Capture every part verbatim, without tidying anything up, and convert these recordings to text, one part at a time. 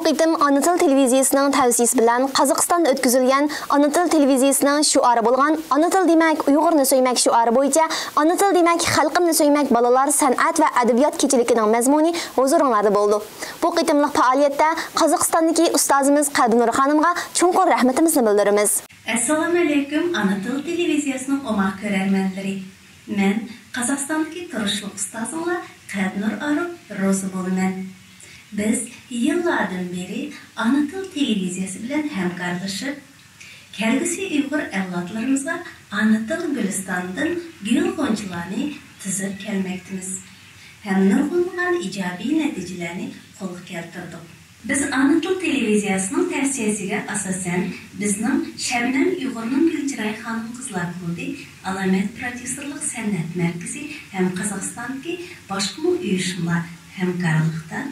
قېتىم ئانا تىل تېلېۋىزىيىسىنىڭ تەۋسىيىسى بىلەن قازاقىستاندا ئۆتكۈزۈلگەن ئانا تىل تېلېۋىزىيىسىنىڭ شوئارى بولغان «ئانا تىل دېمەك، ئۇيغۇرنى سۆيمەك» شوئارى بويىچە «ئانا تىل دېمەك، خەلقىمنى سۆيمەك» بالىلار سەنئەت ۋە ئەدەبىيات كېچىلىكىنىڭ مەزمۇنى ھۇزۇرۇڭلاردا بولىدۇ. بۇ قېتىملىق پائالىيەتتە قازاقىستاندىكى ئۇستازىمىز قەلبىنۇر خانىمغا چوڭقۇر رەھمىتىمىزنى بىلدۈرىمىز. ئەسسالامۇئەلەيكۇم، ئانا تىل تېلېۋىزىيەسىنىڭ ئوماق كۆرەرمەنلىرى. مەن قازاقىستاندىكى تۇرۇشلۇق ئۇستازىڭلار قەلبىنۇر ئاروپ روزا بولىمەن. بىز يىللاردىن بېرى ئانا تىل تېلېۋىزىيەسى بىلەن ھەمكارلىشىپ، كەلگۈسى ئۇيغۇر ئەۋلادلىرىمىزغا ئانا تىل گۈلىستانىدىن گۈل غۇنچىلارنى تىزىپ كەلمەكتىمىز ھەم نۇرغۇنلىغان ئىجابىي نەتىجىلەرنى قولغا كەلتۈردۇق. بىز ئانا تىل تېلېۋىزىيەسىنىڭ تەۋسىيەسىگە ئاساسەن، بىزنىڭ شەبنەم ئۇيغۇرنىڭ گۈل چىراي خانىم قىزلار كۇلۇبى، ئالامەت پروديۇسېرلىق سەنئەت مەركىزى ھەم قازاقىستاندىكى باشقىمۇ ئۇيۇشمىلار ھەمكارلىقتا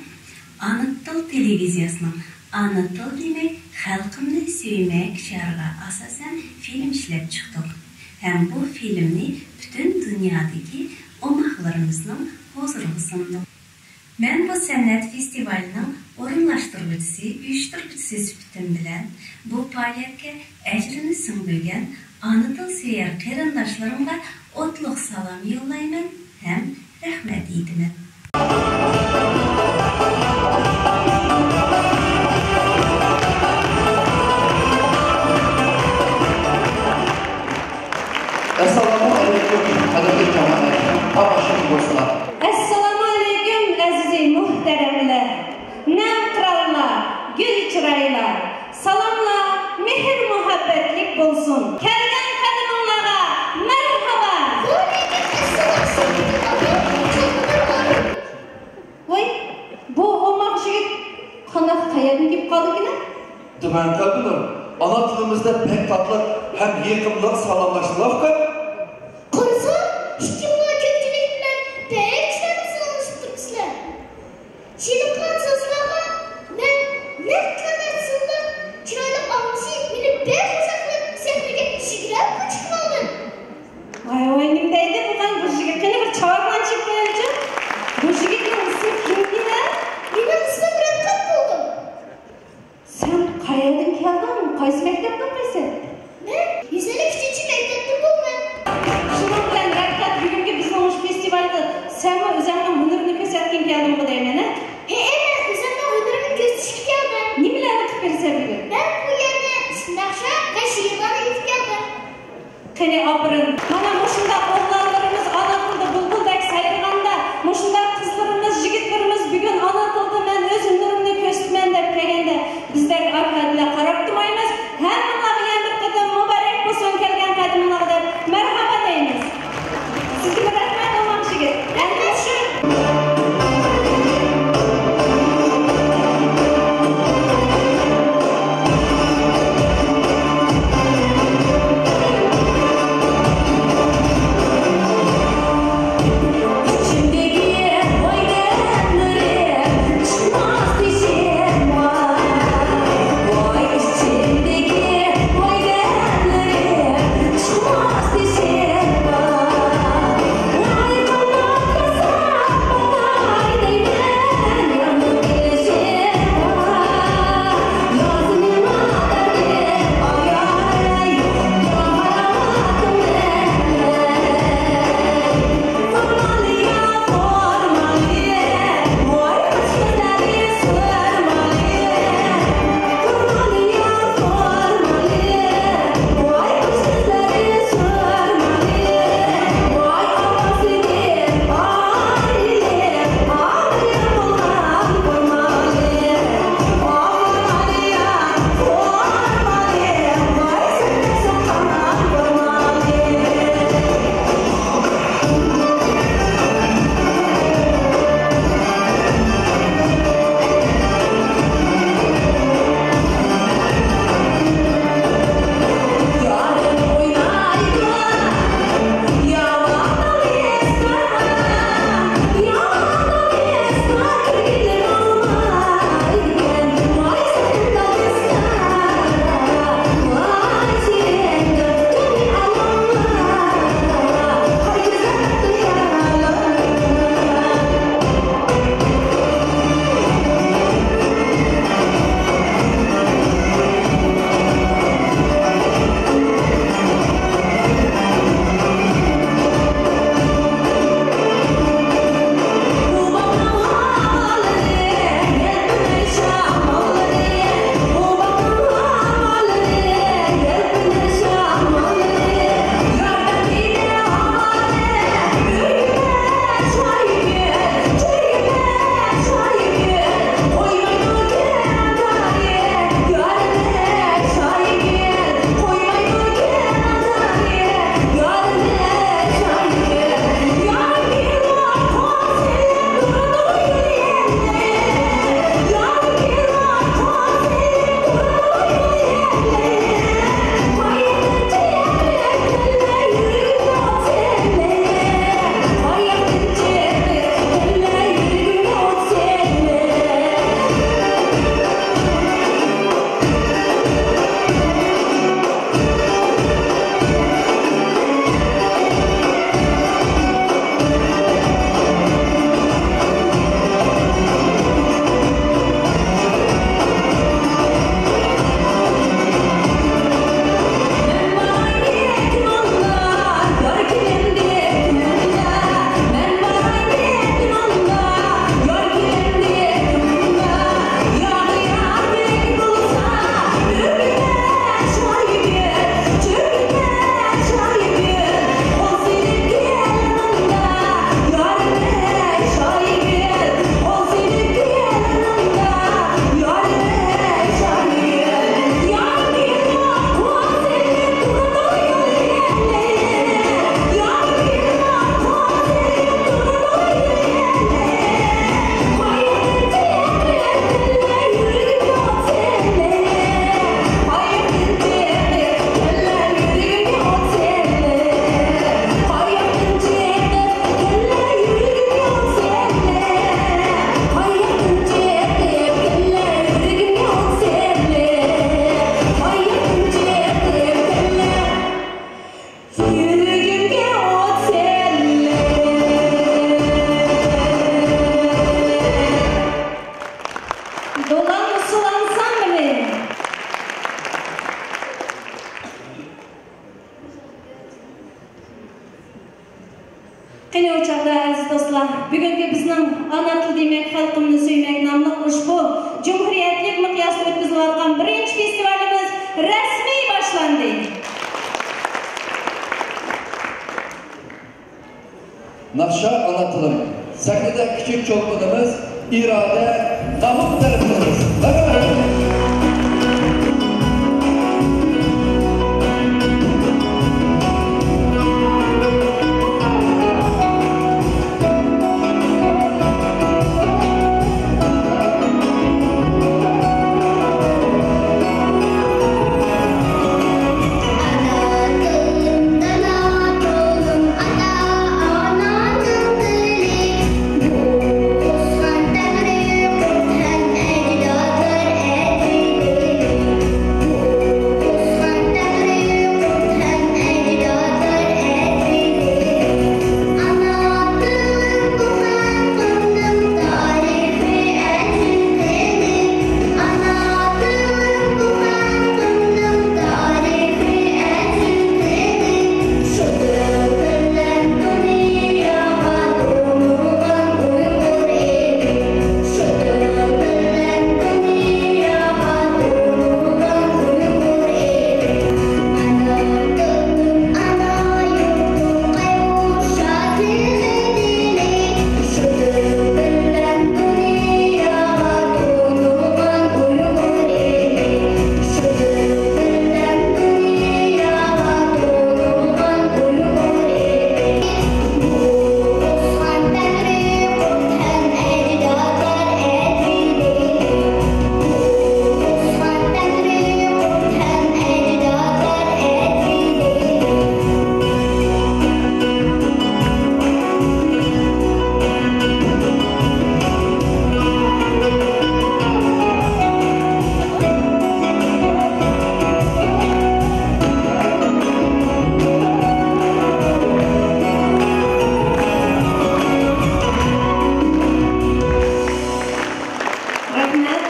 ئانا تىل تېلېۋىزىيەسىنىڭ «ئانا تىل دېمەك، خەلقىمنى سۆيمەك» شىئارىغا ئاساسەن فىلىم ئىشلەپ چىقتۇق ھەم بۇ فىلىمنى پۈتۈن دۇنيادىكى ئوماقلىرىمىزنىڭ ھۇزۇرىغا سۇندۇق. مەن بۇ سەنئەت فېستىۋالىنىڭ ئورۇنلاشتۇرغۇچىسى، ئۇيۇشتۇرغۇچىسى سۈپىتىم بىلەن بۇ پائالىيەتكە ئەجرىنى سىڭدۈرگەن ئانا تىل سۆيەر قېرىنداشلىرىمغا ئوتلۇق سالام يوللايمەن ھەم رەھمەت ئېيتىمەن. ئەسسالامۇ ئەلەيكۇم، قەدىرلىك جامائەت، تاماشىبىن دوستلار. ئەسسالامۇ ئەلەيكۇم، ئەزىزى مۇھتەرەملەر، نەۋقىرانلار، گۈل چىرايلار، سالاملار مېھىر-مۇھەببەتلىك بولسۇن. كەلگەن قەدىمىڭلارغا مەرھابا! ۋاي، بۇ ئوماق يىگىت قانداق، قەيەردىن كېلىپ قالدىكىنە؟ دېمەڭ، قەلبىنۇر، ئانا تىلىمىزدا بەك تاتلىق ھەم يېقىملىق سالاملاشتىڭلاركەن. قارىسام، ئىككىڭلار كۆپچىلىك بىلەن بەك چىرايلىق سالاملىشىپ تۇرۇپسىلەر. شېلىققان سازلارغا مەن نەق قەدەر سىنلىق، چىرايلىق ئاڭلىشى مېنى بەك خۇشال قىلىپ، سەھنىگە يۈگۈرۈپ قاچىپ كىرىۋالدىم. ۋاي، ۋاي، نېمە دەيدۇ بۇ، بۇ يىگىت؟ قېنى، بىر چاۋاكلارنى چېكىپ قويايلىچۇ. بۇ يىگىتنىڭ ئىسمى كىم دېدى؟ مېنىڭ ئىسمىم رەپقەت بولدى. سەن قەيەردىن كەلدىڭ؟ قايسى مەكتەپتە ئوقۇيسەن؟ مەن يۈز ئەللىك ئۈچىنچى مەكتەپتىن بولىمەن. شۇنىڭ بىلەن رەپقەت، بۈگۈنكى بىزنىڭ مۇشۇ فېستىۋالدا سەنمۇ ئۆزۈڭنىڭ ھۈنىرىنى كۆرسەتكىڭ كەلدىڭغۇ دەيمەن، ھە؟ ھەئە، مەن ئۆزۈمنىڭ ھۈنىرىمنى كۆرسىتىشكە كەلدىم. نېمىلەرنى قىلىپ بېرىسەن بۈگۈن؟ مەن بۇ يەردە ناخشا ۋە شېئىرلارنى ئېيتىپ كەلدىم. قېنى، ئاپىرىن. مانا مۇشۇنداق ئوغلانلىرىمىز ئانا تىلدا بۇلبۇلدەك سايرىغاندا، مۇشۇنداق قىزلىرىمىز، يىگىتلىرىمىز بۈگۈن ئانا تىلدا مەن ئۆز ھۈنىرىمنى كۆرسىتىمەن دەپ كەلگەندە، بىزدەك ئاكا-ئىنىلەر قاراپ تۇرمايمىز. ھەممىڭلارغا يەنە بىر قېتىم مۇبارەك بولسۇن كەلگەن قەدىمىڭلارغا دەپ مەرھابا دەيمىز. سىزگە بىر رەھمەت، ئوماق يىگىت. ئەمدى شۇ ئۇسسۇل ئانسامبىلى. قېنى، ئۇ چاغدا، ئەزىز دوستلار، بۈگۈنكى بىزنىڭ ئانا تىل دېمەك، خەلقىمنى سۆيمەك ناملىق ئۇشبۇ جۇمھۇرىيەتلىك مىقياستا ئۆتكۈزۈلۈۋاتقان بىرىنچى فېستىۋالىمىز رەسمىي باشلاندى. ناخشا ئانا تىلىم، سەھنىدە كىچىك چولپىنىمىز ئىرادە نامۇس تەرىپىمىز. رەھمەت.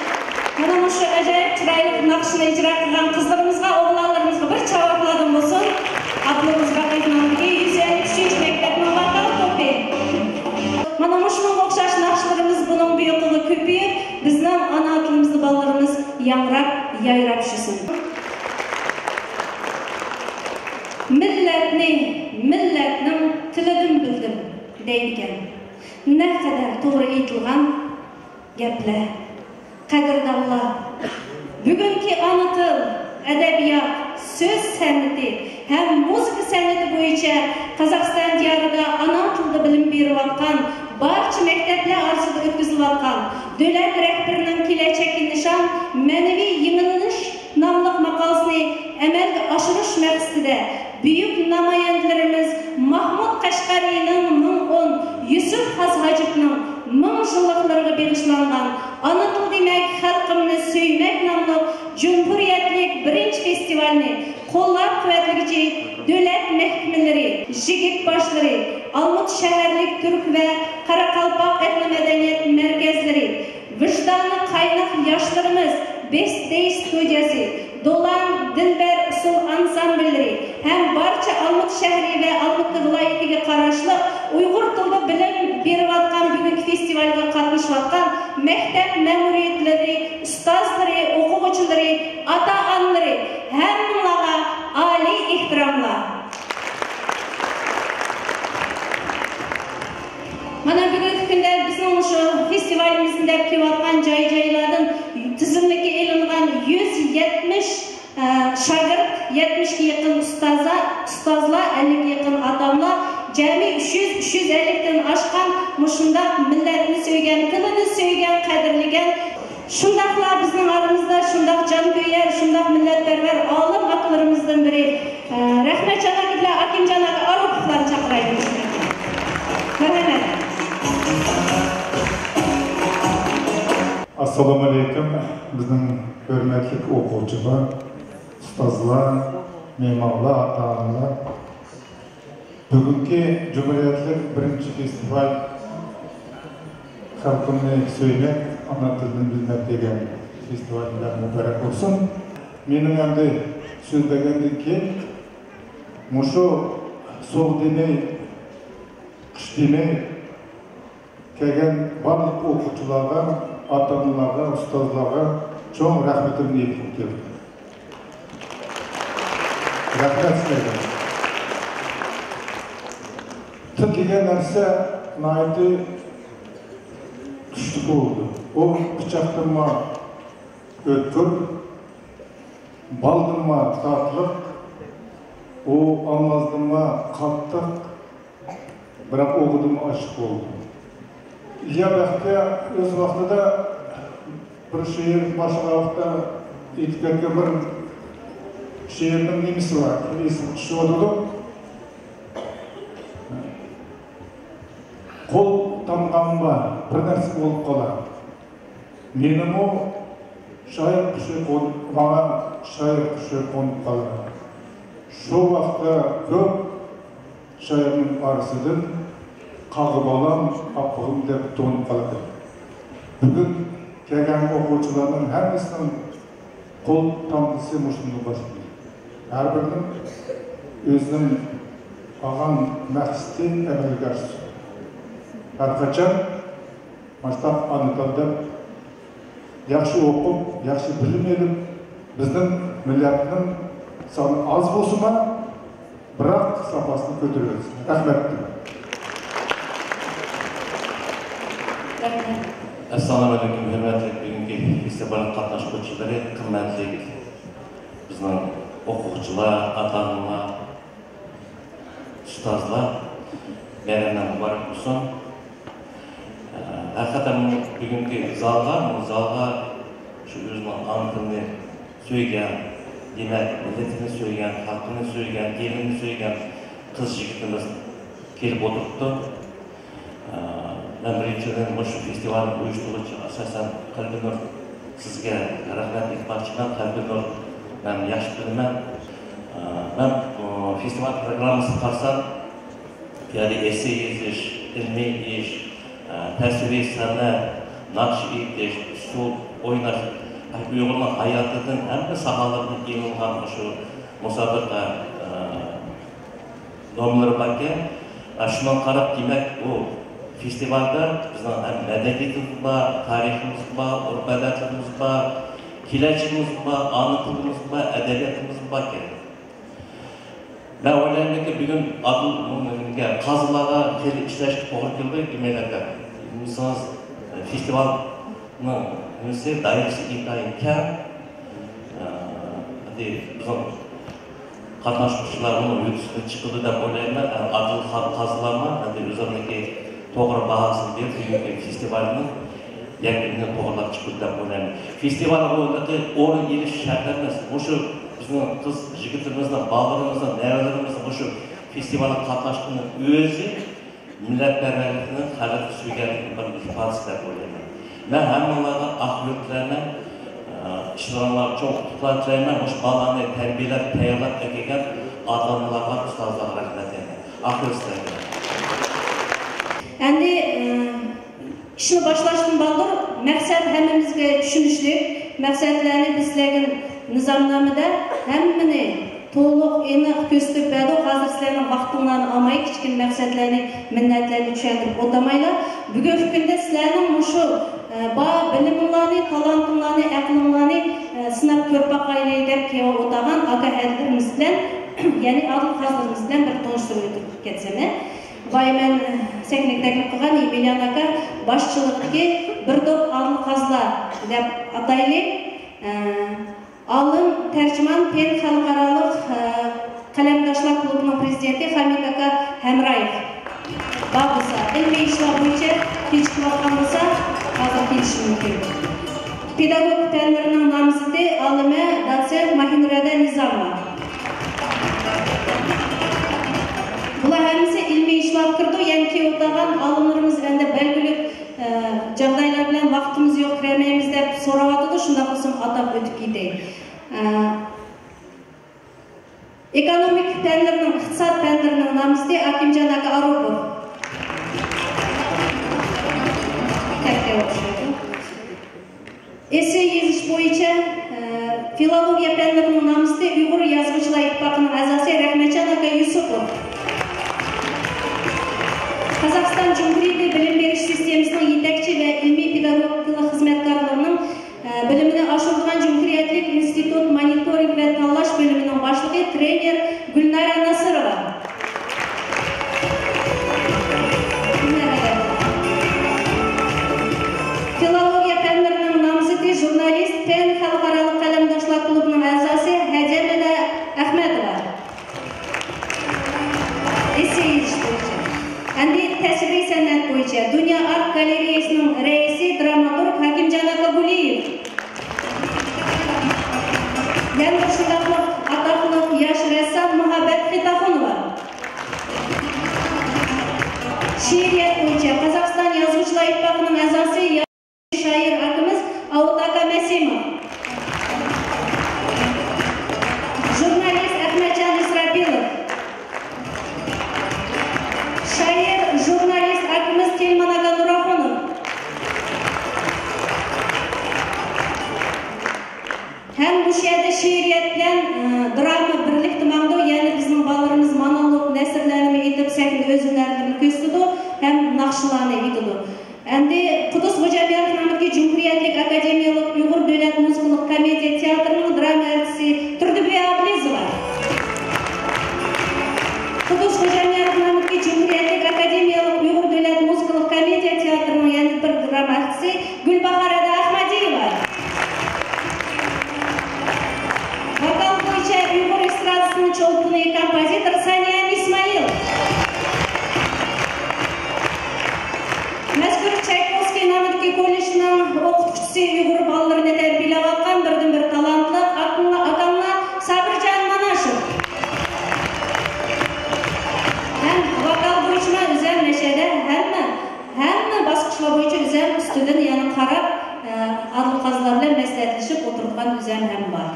مانا مۇشۇ ئاجايىپ چىرايلىق ناخشىنى ئىجرا قىلغان قىزلىرىمىزغا، ئوغلانلىرىمىزغا بىر چاۋاكلاردىن بولسۇن. ئابلىمىز باقىيېۋنىڭكى يۈز ئەللىك ئۈچىنچى مەكتەپنىڭ ۋوكال توپى. مانا مۇشۇنىڭغا ئوخشاش ناخشىلىرىمىز بۇنىڭ بۇيىقىغا كۆپىيىپ، بىزنىڭ ئانا تىلىمىزدا بالىلىرىمىز ياڭراپ، يايراپ ئۇششۇسۇن. مىللەتنى مىللەتنىڭ تىلىدىن بىلدىم دەيدىكەن. نەقەدەر توغرا ئېيتىلغان گەپلەر. قەدىردانلار، بۈگۈنكى ئانا تىل، ئەدەبىيات، سۆز سەنئىتى ھەم مۇزىكا سەنئىتى بويىچە قازاقىستان دىيارىدا ئانا تىلدا بىلىم بېرىۋاتقان بارچە مەكتەپلەر ئارىسىدا ئۆتكۈزۈلۈۋاتقان دۆلەت رەھبىرىنىڭ كېلەچەككە نىشان، مەنىۋى يېڭىلىنىش ناملىق ماقالىسىنى ئەمەلگە ئاشۇرۇش مەقسىتىدە، بۈيۈك نامايەندىلىرىمىز ماھمۇد قەشقەرىنىڭ مىڭ ئون، يۈسۈپ خاس ھاجىپنىڭ مىڭ يىللىقلىرىغا بېغىشلانغان ئانا تىل دېمەك، خەلقىمنى سۆيمەك ناملىق جۇمھۇرىيەتلىك بىرىنچى فېستىۋالنى قوللاپ-قۇۋۋەتلىگۈچى دۆلەت مەھكىمىلىرى، يىگىت باشلىرى، ئالمۇتا شەھەرلىك تۈرك ۋە قاراقالپاق ئېتنو مەدەنىيەت مەركەزلىرى، ۋىجدانى قايناق ياشلىرىمىز، بېست دەي ستۇدىيەسى، دولان، دىلبەر ئۇسسۇل ئانسامبىللىرى ھەم بارچە ئالمۇتا شەھىرى ۋە ئالمۇتا ۋىلايىتىگە قاراشلىق ئۇيغۇر تىلىدا بىلىم بېرىۋاتقان بۈگۈنكى فېستىۋالغا قاتنىشىۋاتقان مەكتەپ مەمۇرىيەتلىرى، ئۇستازلىرى، ئوقۇغۇچىلىرى، ئاتا-ئانىلىرى، ھەممىڭلارغا ئالىي ئېھتىراملار. مانا بۈگۈنكى كۈندە بىزنىڭ مۇشۇ فېستىۋالىمىزنى دەپ كېلىۋاتقان جاي-جايلاردىن تىزىملىككە ئېلىنغان يۈز يەتمىش، ئە، شاگىرت، يەتمىشكە يېقىن ئۇستازلار، ئۇستازلار، ئەللىككە يېقىن ئاتاملار، جەمئىي ئۈچ يۈز، ئۈچ يۈز ئەللىكتىن ئاشقان مۇشۇنداق مىللەتنى سۆيگەن، تىلىنى سۆيگەن، قەدىرلىگەن، شۇنداقلا بىزنىڭ ئارىمىزدا شۇنداق جانكۆيەر، شۇنداق مىللەتپەرۋەر ئالىم ئاكىلىرىمىزدىن بىرى، ئە، رەھمەتجان ئاكا بىلەن ئاكىمجان ئاكا ئاروپوفلارنى چاقىرايلى. مەرھەمەت. ئەسسالامۇئەلەيكۇم، بىزنىڭ ھۆرمەتلىك ئوقۇغۇچىلار، ئۇستازلار، مېھمانلار، ئاتا-ئانىلار. بۈگۈنكى جۇمھۇرىيەتلىك بىرىنچى فېستىۋال خەلقىمنى سۆيمەك، ئانا تىلدىن بىلمەك دېگەن فېستىۋالى بىلەن مۇبارەك بولسۇن. مېنىڭ ئەمدى سۆزلىگەندىن كېيىن مۇشۇ سوغۇق دېمەي، قىش دېمەي كەلگەن بارلىق ئوقۇغۇچىلارغا، ئاتا-ئانىلارغا، ئۇستازلارغا چوڭ رەھمىتىمنى ئېيتقۇم كېلىدۇ. رەھمەت سىلەرگە. تىل دېگەن نەرسە ناھايىتى كۈچلۈك بولىدۇ. ئۇ پىچاقتىنمۇ ئۆتكۈر، بالدىنمۇ تاتلىق، ئۇ ئالمازدىنمۇ قاتتىق، بىراق ئوغىدىنمۇ ئاچچىق بولىدۇ. ئىليا بەختىيار ئۆز ۋاقتىدا بىر شېئىر باشلىغان ۋاقىتتا ئېيتىپ كەتكەن بىر شېئىرنىڭ نېمىسى بار، ئېسىمگە چۈشۈۋاتىدۇ. قول تامغامغا بىر نەرسە بولۇپ قالار. مېنىمۇ شايىق قۇشى قون-، ماڭا شايىق قۇشى قونۇپ قالار. شۇ ۋاقىتتا كۆپ شايىقنىڭ ئارىسىدىن قاغا بالام، ئاپپىغىم دەپ تونۇپ قالىدۇ. بۈگۈن كەلگەن ئوقۇغۇچىلارنىڭ ھەممىسىنىڭ قول تامغىسى مۇشۇندىن باشلىنىدۇ. ھەر بىرىنىڭ ئۆزىنىڭ ئالغان مەقسىتى ئەمەلگە ئاشسۇن. ھەر قاچان ماشۇنداق ئانا تىل دەپ ياخشى ئوقۇپ، ياخشى بىلىم ئېلىپ، بىزنىڭ مىللەتنىڭ سانى ئاز بولسىمۇ، بىراق ساپاسىنى كۆتۈرۈۋەتسۇن. رەھمەت. رەھمەت. ئەسسالامۇئەلەيكۇم، ھۆرمەتلىك بۈگۈنكى فېستىۋال قاتناشقۇچىلىرى، قىممەتلىك بىزنىڭ ئوقۇغۇچىلار، ئاتا-ئانىلار، ئۇستازلار، بايراملار مۇبارەك بولسۇن. ھەقىقەتەن بۈگۈنكى زالغا، زالغا شۇ ئۆزىنىڭ ئانا تىلىنى سۆيگەن، دېمەك، مىللىتىنى سۆيگەن، خەلقىنى سۆيگەن، ئېلىنى سۆيگەن قىز يىگىتىمىز كېلىپ ئولتۇرۇپتۇ. مەن بىرىنچىدىن مۇشۇ فېستىۋالنى ئۇيۇشتۇرغۇچى ئاساسەن قەلبىنۇر سىزگە رەھمەت ئېيتماقچىمەن. قەلبىنۇر مەن ياخشى بىلىمەن. مەن فېستىۋال پروگراممىسىنى قارىسام، بۇ يەردە ئېسسېي يېزىش، ئىلمىي ئىش، تەسۋىرىي سەنئەت، ناخشا ئېيتىش، ئۇسسۇل ئويناش، ئۇيغۇرنىڭ ھاياتىدىن ھەممە ساھەلەردىن ئېلىنغان مۇشۇ مۇسابىقە نومۇرلىرى باركەن. شۇنىڭغا قاراپ، دېمەك، بۇ فېستىۋالدا بىزنىڭ ھەم مەدەنىيىتىمىز بار، تارىخىمىز بار، ئۆرپ-ئادەتلىرىمىز بار، كېلەچىكىمىز بار، ئانا تىلىمىز بار، ئەدەبىياتىمىز باركەن. مەن ئويلايمەنكى، بۈگۈن ئادىل قازىلارغا خېلى ئىشلەشكە توغرا كېلىدۇ، دېمەيلى. بىلسىڭىز، فېستىۋالنىڭ نېمىسى، دائىرىسى ئىنتايىن كەڭ. ئەمدى بىزنىڭ قاتناشقۇچىلار ئۇنىڭ ھۆددىسىدىن چىقىدۇ دەپ ئويلايمەن. ئادىل قازىلارمۇ ئەمدى ئۆزلىرىنىڭكى توغرا باھاسىنى بېرىپ، بۈگۈنكى فېستىۋالنىڭ يەكۈنىنى توغرىلاپ چىقىدۇ دەپ ئويلايمەن. فېستىۋالغا ئورۇن ئېلىش شەرت ئەمەس. مۇشۇ بىزنىڭ قىز يىگىتىمىزنىڭ، بالىلىرىمىزنىڭ، نەۋرىلىرىمىزنىڭ مۇشۇ فېستىۋالغا قاتناشقىنىنىڭ ئۆزى مىللەتپەرۋەرلىكنىڭ، خەلقنى سۆيگەنلىكنىڭ بىر ئىپادىسى دەپ ئويلايمەن. مەن ھەممىڭلارغا ئاق يول تىلەيمەن. ئىشلىرىڭلارغا چوڭ ئۇتۇقلار تىلەيمەن. مۇشۇ بالىلارنى تەربىيەلەپ، تەييارلاپ ئەكەلگەن ئاتا-ئانىلارغا، ئۇستازلارغا رەھمەت دەيمەن. ئاق يول تىلەيمەن. ئەمدى، ئىشنى باشلاشتىن بالدۇر مەقسەت ھەممىمىزگە چۈشىنىشلىك. مەقسەتلەرنى بىز سىلەرگە نىزامنامىدە ھەممىنى تولۇق، ئېنىق كۆرسىتىپ بەردۇق. ھازىر سىلەرنىڭ ۋاقتىڭلارنى ئالماي، كىچىككىنە مەقسەتلەرنى، مىننەتلەرنى چۈشەندۈرۈپ ئولتۇرمايلا. بۈگۈنكى كۈندە سىلەرنىڭ مۇشۇ، ئە، بار بىلىمىڭلارنى، تالانتىڭلارنى، ئەقلىڭلارنى، ئە، سىناپ كۆرۈپ باقايلى دەپ كېلىپ ئولتۇرغان ئاكا ھەدىلىرىمىز بىلەن، يەنى ئادىل قازىلىرىمىز بىلەن بىر تونۇشتۇرۇپ ئۆتۈپ كەتسەم. بايا مەن سەھنىگە تەكلىپ قىلغان ئېمىليان ئاكا باشچىلىقىدىكى بىر توپ ئادىل قازىلار دەپ ئاتايلى. ئالىم، تەرجىمان، پېن خەلقئارالىق، ئە، قەلەمكەشلەر كۇلۇبىنىڭ پىرېزىدېنتى خەمىت ئاكا ھەمرايېف بار بولسا، ئىلمىي ئىشلار بويىچە كېچىكىۋاتقان بولسا، ھازىر كېلىشى مۇمكىن. پېداگوگىكا پەنلىرىنىڭ نامزىتى، ئالىمە، دوتسېنت ماھىنۇرەدە نىزاموۋا. بۇلار ھەممىسى ئىلمىي ئىشلارغا كىرىدۇ، يەنە كېلىۋاتىدىغان ئالىملىرىمىز ئەمدى بەلگىلىك، ئە، جاغدايلار بىلەن ۋاقتىمىز يوق، كىرەلمەيمىز دەپ سوراۋاتىدۇ، شۇنداق بولسىمۇ ئاتاپ ئۆتۈپ كېتەي. ئە، ئېكونومىكا پەنلىرىنىڭ، ئىقتىساد پەنلىرىنىڭ نامزىتى ئاكىمجان ئاكا ئاروپوف. كەتكەن ئوخشايدۇ. ئېسسېي يېزىش بويىچە، ئە، فىلولوگىيە پەنلىرىنىڭ نامزىتى، ئۇيغۇر يازغۇچىلار ئىتتىپاقىنىڭ ئەزاسى رەھمەتجان ئاكا يۈسۈپوف. قازاقىستان جۇمھۇرىيىتى بىلىم بېرىش سىستېمىسىنىڭ يېتەكچى ۋە ئىلمىي پېداگوگىكىلىق خىزمەتكارلىرىنىڭ، ئە، بىلىمىنى ئاشۇرىدىغان جۇمھۇرىيەتلىك ئىنستىتۇت مونىتورىنگ ۋە تاللاش بۆلۈمىنىڭ باشلىقى، ترېنېر گۈلنارە ناسىروۋا. فىلولوگىيە پەنلىرىنىڭ نامزىتى، ژۇرنالىست، پەن خەلقئارالىق قەلەمداشلار كۇلۇبىنىڭ ئەزاسى ھەجەمىنە ئەخمەتوۋا. ئېسسېي يېزىش بويىچە. ئەمدى تەسۋىرىي سەنئەت بويىچە دۇنيا ئارت گالېرېيەسىنىڭ رەئىسى، دراماتورگ ھاكىمجان ئاكا گۇلىيېۋ. يەنە شۇنداقلا ئاتاقلىق ياش رەسسام مۇھەببەت خېتاخۇنوۋا. شېئىرىيەت بويىچە قازاقىستان يازغۇچىلار ئىتتىپاقىنىڭ ئەزاسى، شائىر ئاكىمىز ئاۋۇت ئاكا مەسىموف. ژۇرنالىست ئەخمەتجان ئىسراپىلوف. شائىر، ژۇرنالىست ئاكىمىز تېلىمان ئاكا نۇراخۇنوف. ھەم مۇشۇ يەردە شېئىرىيەت بىلەن، ئى، دراما بىرلىكتە ماڭىدۇ. يەنى بىزنىڭ بالىلىرىمىز مونولوگ نەسرلەرنىمۇ ئېيتىپ، سەھنىدە ئۆز ھۈنەرلىرىنى كۆرسىتىدۇ ھەم ناخشىلارنى ئېيتىدۇ. ئەمدى قۇدۇس خوجامياروف نامىدىكى جۇمھۇرىيەتلىك ئاكادېمىيەلىك ئۇيغۇر دۆلەت مۇزىكىلىق كومېدىيە تىياتىرىنىڭ دراما ئارتىسى تۇردىبىيە ئابلېزوۋا. قۇدۇس خوجامياروف نامىدىكى جۇمھۇرىيەتلىك ئاكادېمىيەلىك ئۇيغۇر دۆلەت مۇزىكىلىق كومېدىيە تىياتىرىنىڭ يەنە بىر دراما ئارتىسى گۈلباھار ئەدە ئەخمەتىيېۋا. ۋوكال بويىچە ئۇيغۇر ئېسترادىسىنىڭ چولپىنى، كومپوزىتور سانىيە ئىسمائىل. مەزكۇر چايكوۋسكىي نامىدىكى كوللېجنىڭ ئوقۇتقۇچىسى، ئۇيغۇر بالىلىرىنى تەربىيەلەۋاتقان بىردىنبىر تالانتلىق ئاكاڭلار، ئاكاڭلار سابىرجان ماناشوف. ھەم ۋوكال بويىچىمۇ ئۆزەم مەشەدە ھەممە، ھەممە باسقۇچلار بويىچە ئۆزەم ئۈستىدىن يەنە قاراپ، ئە، ئادىل قازىلار بىلەن مەسلىھەتلىشىپ ئولتۇرىدىغان ئۆزەم ھەم بار.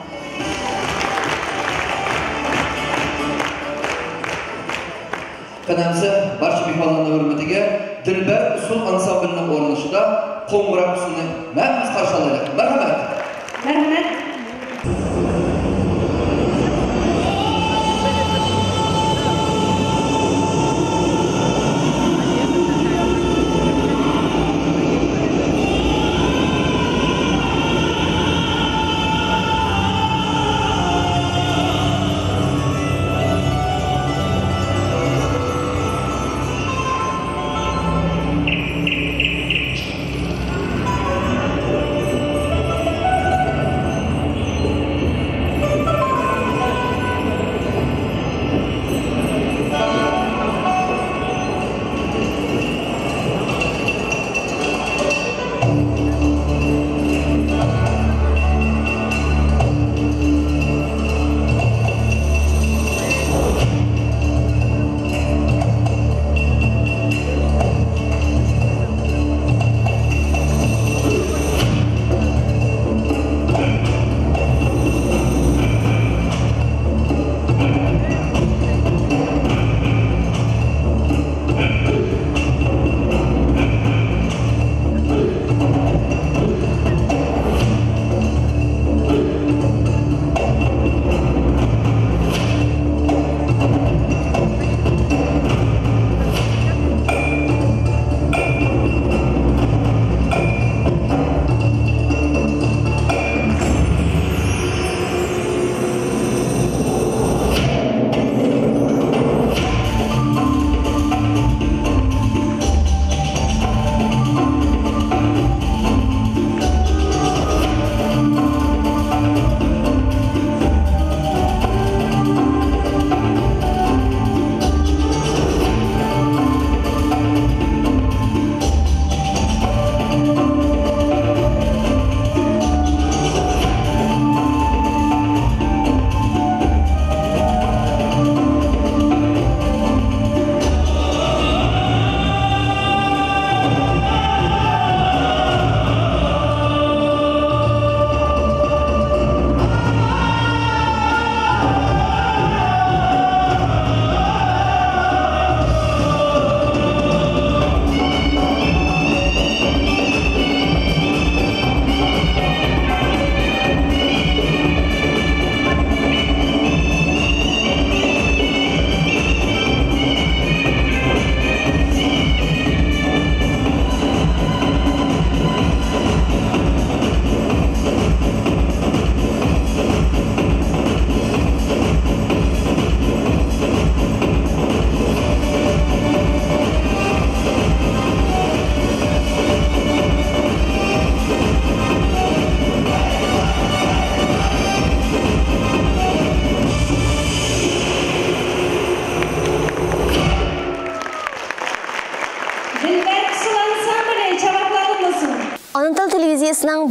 قېنى ئەمسە بارچە مېھمانلارنىڭ ھۆرمىتىگە دىلبەر ئۇسسۇل ئانسامبىلىنىڭ ئورۇنلىشىدا قوڭغۇراق ئۇسسۇلىنى ھەممىمىز قارشى ئالايلى. مەرھەمەت! مەرھەمەت!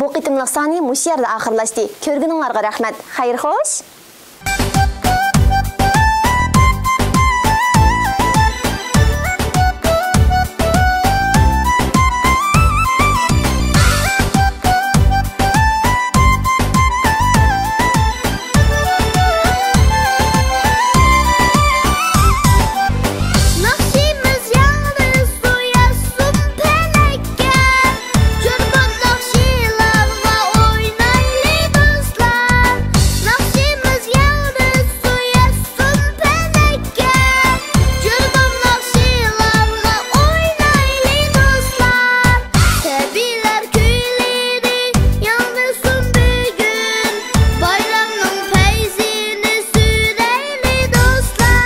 بۇ قېتىملىق سانى مۇشۇ يەردە ئاخىرلاشتى. كۆرگىنىڭلارغا رەھمەت. خەير خوش!